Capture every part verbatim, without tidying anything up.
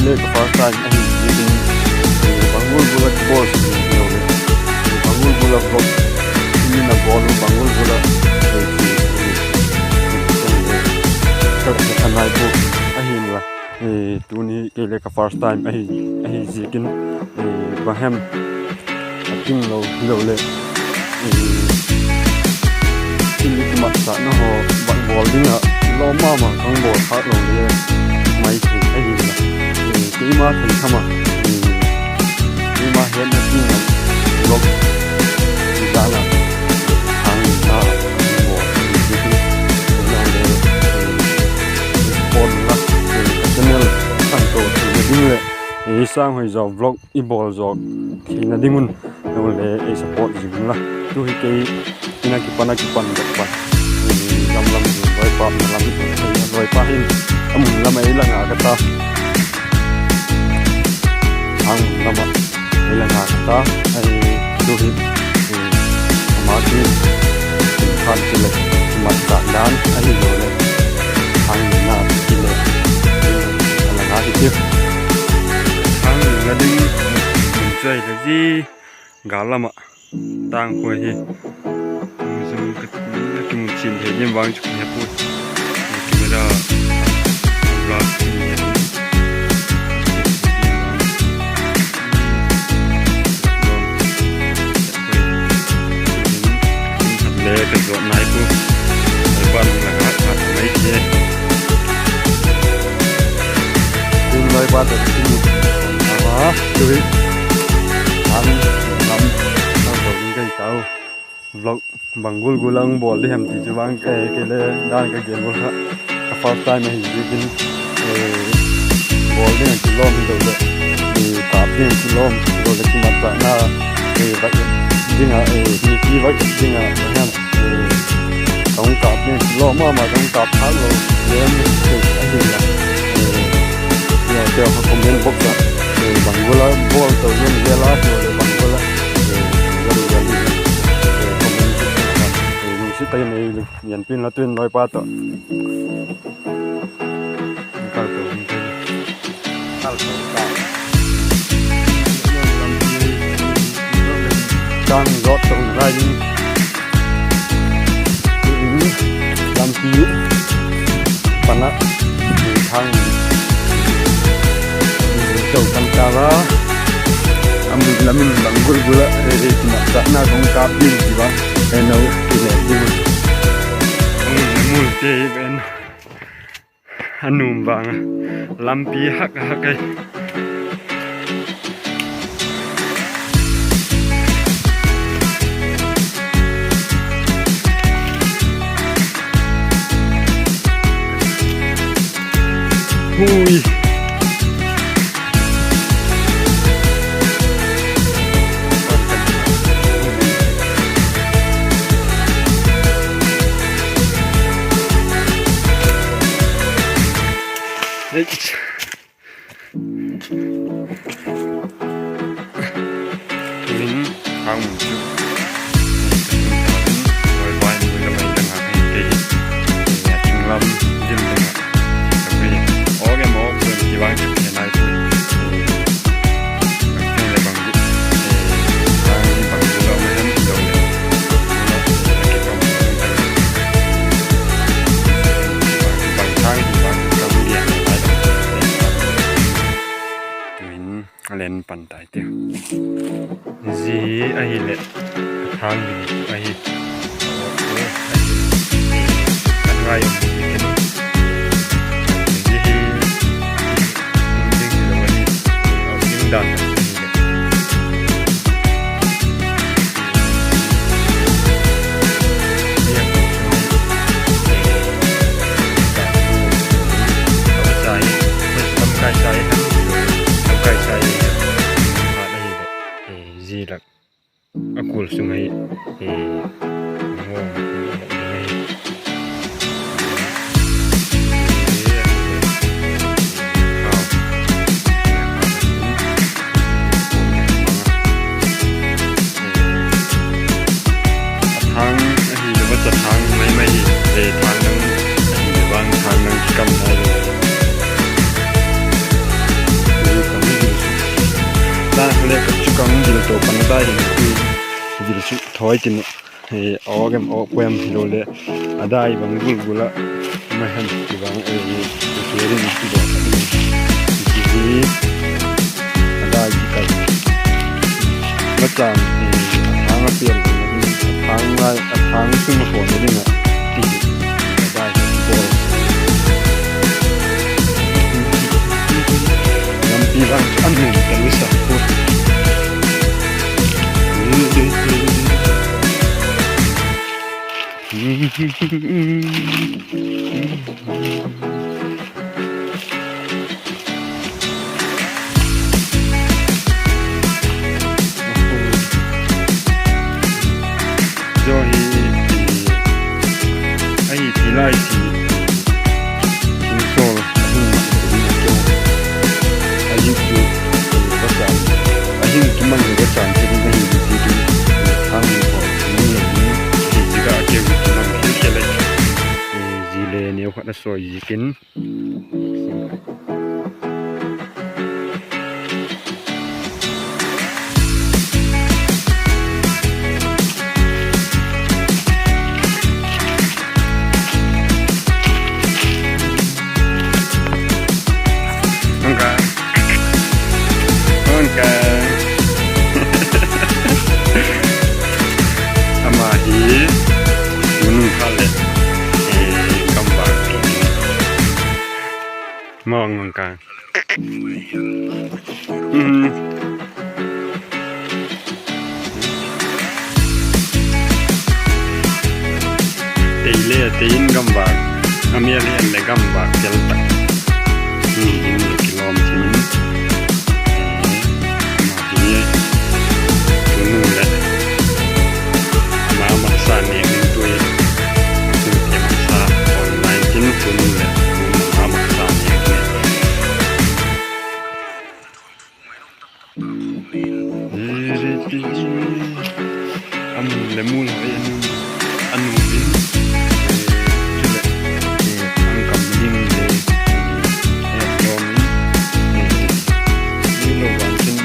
le ka first time ahi ziakin, bang gual gual a kibawl sek ding hilo le, bang gual gual a vlog, tuni a bawl u bang gual gual a, ka, ka nai pua ahinla, tuni kei le ka first time ahi, ahi ziakin, bang hem a tinglo hilo leh, thil kimatsakna haw bang bawl ding ah lawm ma ma ka hung bawl khâk lo le, mai thei ahi la, keima thei tham ah, keima hetna ding ah, vlog dan ah, thâng lina a hung bawl hi, hilo le, support la, ka channel khanto theina ding leh, ei sâng hoi zaw vlog i bawl zaw theina ding un, hilo le ei support zing un la. Tu hi kei in a kipan a kipan dok pan, lam lam zun lawipa, lam lawipa hin a mun lam ei la ngâk a ta, thâng mun lam ah ei la ngâk a ta, ahi, tu hi, ama ki, khan ti leh, kimatsâk dan ahilo leh, thâng lina ti leh, a la ngâk hi tiu. Thâng lina ding mun chu ahile zi, gâl lam ah, tâng khua hi, zoom ka, ka kimu chian thei diam vang chu ka he puai, camera, a blur, le ka zawt nai pua, lawipa nung la ngâk kha mai thei. Tun lawipa tawh ka kimu a, tu hi, an, lam, an tawh ding ka hi tau. Vlog bang gual gual a hung bawl di hem ti chu vang, kei le dan ka gen gual kha, ka first time ahi ziakin, bawl ding ah kilawm hilo leh, kâp ding ah kilawm hilo leh, kimatsakna, va ding ah, mipi va ding ah, va hem, ka hung kâp ding ah kilawm ma ma, ka hung kâp khâk lo lem thei ahi la, teu kha comment box ah, bang gual a bawl to gen vel a hilo leh bang gual a, vel vel ding, comment box ah, lungsiat tak in ei lian pin la, tun lawipa tawh kal to ding ka hi. Kal to ta, chang zawt to ngai ding, lampi pan ah, thâng to kan kâl a, a mun lam in bang gual gual ah, kimatsakna ka hung kâp ding ti vang, no ti le ding, a mun a mul te ven, a nuam vang a, lampi hak a hak e. Hui. Tu'hin, thâng mun chu, ka tung ta in, lawipa in mui lam ei la ngâk hi kei hi, a chunglam dil ding ah, ka pi, awk em awk tuan ti vang chu ka he nai pui, bang chun le bang gu, thâng hi bang gu lam hem lo le, bang thâng hi bang gu lam gen nai lam, tu'hin, a len pan tai tiu. Zia ahileh, a thâng ding ahi. Kan ngai um ding, zia hi, um ding hilo ahi, a um ding dan ahileh. Zia lak a kul sung ahi, e, ngawng, ngawng ahi. A thâng ahileh va cha thâng mai mai hi, e, thâng dang ahileh vang thâng dang kikam nai lo. Dai hin, zil chu thoi tin, a awk em awk puai em hiloleh, a dai bang gul gul ah, ma hen ti bang, e, e, e, ring ti bang, ti hi, a dai ti kai. Machan, e, a thâng a pial, a thâng lai, a thâng sung a khawn ding ah, ti hi, a dai ti bawl. Lampi vang chu a nuam ta lu sa pua. Zo hi, ahi ti lai si, thingsawl a hing mak ding a keu. A hing chu, vachan, a hing kimang le vachan chu ding ahi ti ding, thâng min thaw ni ni, ahi ti ka keu kimang khel khel e. Zi le neu khat a sawi ziakin. Ama hi, tunung kha leh, e, gamvâk pi ding. Mawng mawng ka. Tei le tei in gamvâk, a mêl hen le gamvâk tel tak. Hi ding le kilawm thim in. E, ama hi, tunung leh, ama maksa nêk ding tuai, tu te maksa online tin tunung leh, ama maksa nêk ding. A mun le mul hoi a nuam, a nuam in, chuleh, thâng kam ding le, lawm in, hilo vang chin,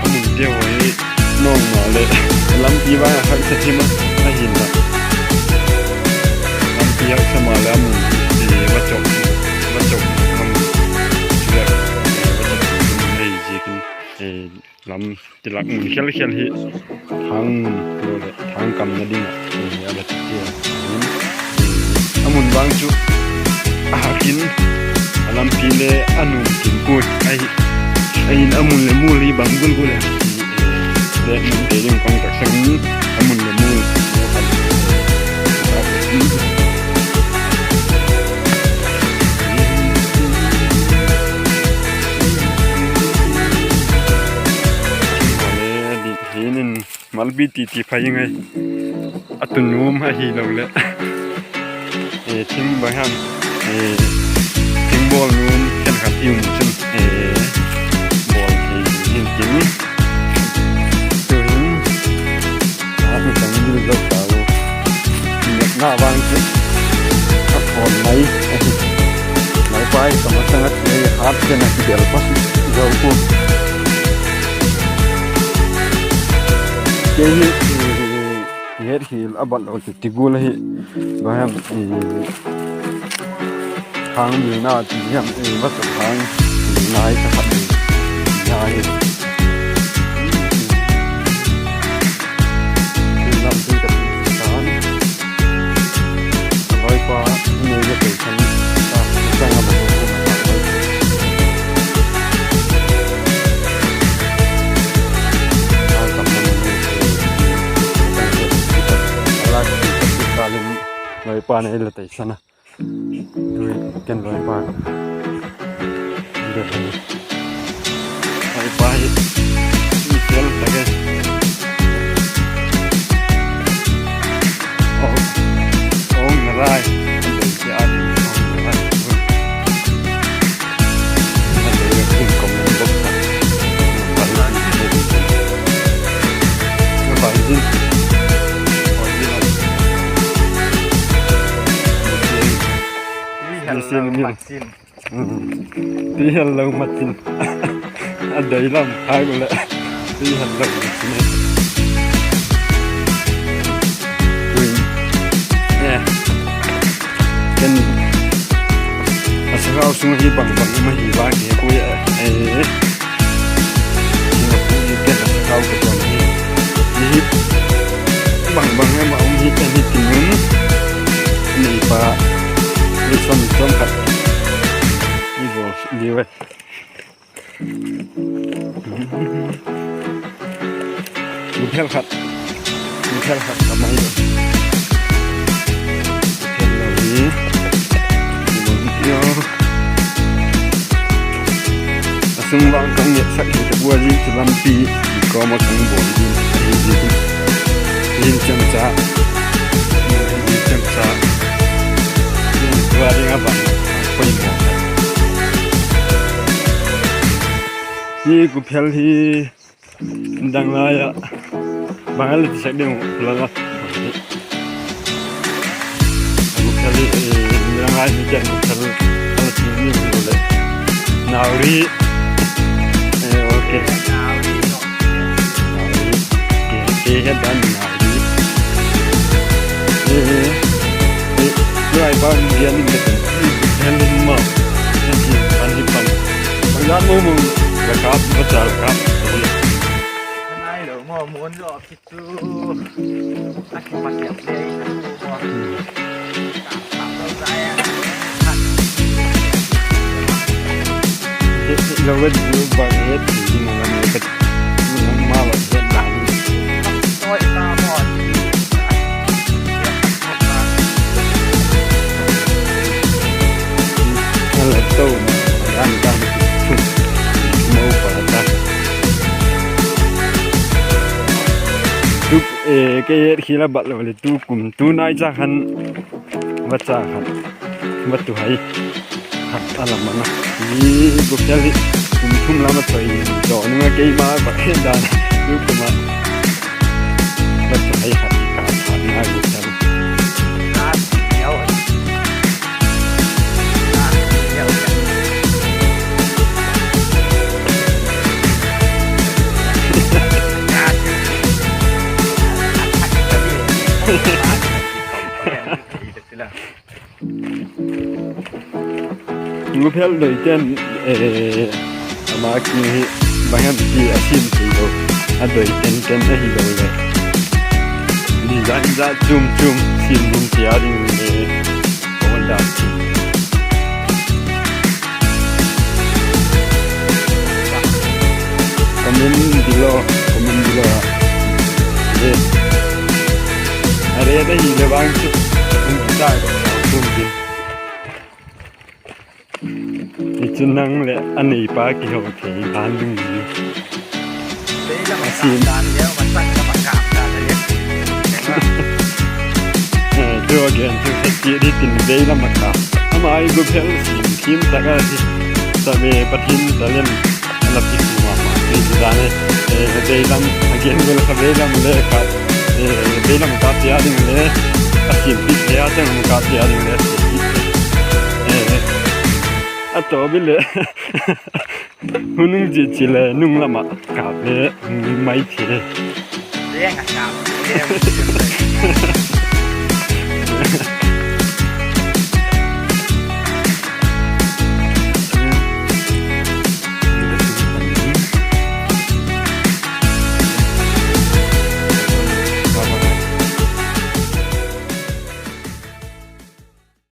a munte haw hi, nawngma leh, lampi vang a haksa thim a, ahinla, lampi haksa maleh a mun, vachok, vachok, a mun, chuleh, vachok, ahi ziakin, lam tilak mun khel khel hi, thâng mun, lo leh thâng kamna ding ah, a la ti tia, a mun vang chu, a hak in, a lampi le a nuam tin puai, ahi, ahin a mun leh mul hi bang gul gul e, le mun te ding kong tak sâng in, a mun leh mul, hin in malpi ti ti phai ngai. A tu nuam ahiloleh, thing bang ham, thing bawl nuam khenkhat i um chun, bawl thei hin tin. Tu'hin, a mi tang dil zo tau. Nêkna vang chu a thawn mai ahi. Lalpa i ka masang a ti, hat ken a kibel pa zo pua. Kei hi, het hil a bat lo chu ti gual ahi. Bang hem, khang milna ti hem, vachok khang milna hi ka khat nai. Lam tin ka tin tan. Loipa, nei le tei khan, ka chang a bang. Loipa nei le tei san a. Tui ken loipa. Loipa hi. Mi tel tak e. Ong, ong na lai. Ong na lai. Ti hel lo machin. A dei lam khai u leh. Tui han lo ni sine. Tui. Eh. Ken a sakhau sung hi bang bang ma hi ba ke pui a. Eh. Singapore hi ken a sakhau ka tuang hi. Hi bang bang ma um hi ken hi tin nun. Ni pa. Ni som som khat. Ni bo ni we. Guphel khat. Guphel khat ka mai lo. Guphel lo hi. Guphel lo hi. A sung vang ka ngetsak hi ka bua zing chu lampi. Kawm a ka bua zing. Zing zing. Zing chang cha. Zing chang cha. Zing tua ding a bang. Poimaw. Hi guphel hi dang lai ah bang a la ti sak ding uh la la. Guphel hi, eh, dang lai mi ken guphel a la ti ni uh le. Nauri. Eh, okay. Nauri. Ke, ke he dan nauri. Eh, eh, eh, lai bang dia ni le. Guphel hi ma. Eh, eh, pan hi pan. Bang dan mo mo. La kap, ba cha la kap. Nai lo mo, mo lo ki chu. A ki pa kiap le. Lo wet du ba et ding la ni ka. Ma lo et dan. Tu, eh, kei et khi la bat lo le tu kum tu nai cha khan va cha khan va tu hai. Khat a la man a. Hi guphel hi kum thum lam a choi zaw nung a keima va he dan. Tu kum a va choi khat ka phat na guphel. Guphel doi ten, eh, ama ki hi bang hem ti a sim thei lo. A doi ten ten ahilo le. Design zat chum chum sim hum ti a ding le. Comment below, comment below. Eh. A red ahile vang chu. Hung ta, hung ti. Hi chu nang leh a neipa kiho thei dan ding hi. A sim dan leh ma sak ka ma kap dan leh. Eh, tu again, tu sa ti di tin vei lam a kap. Ama hi guphel sim kim tak a ti. Sa ve Pathian talent. A la pi ku ma ma ti dan e. Eh, vei lam again, vei lam kap. Eh, vei lam kap ti a ding le. A sim ti a chang kap ti a ding le. Eh, a to bi le. Hun nung ji chi le nung lam a kap le, hun nung mai chi le.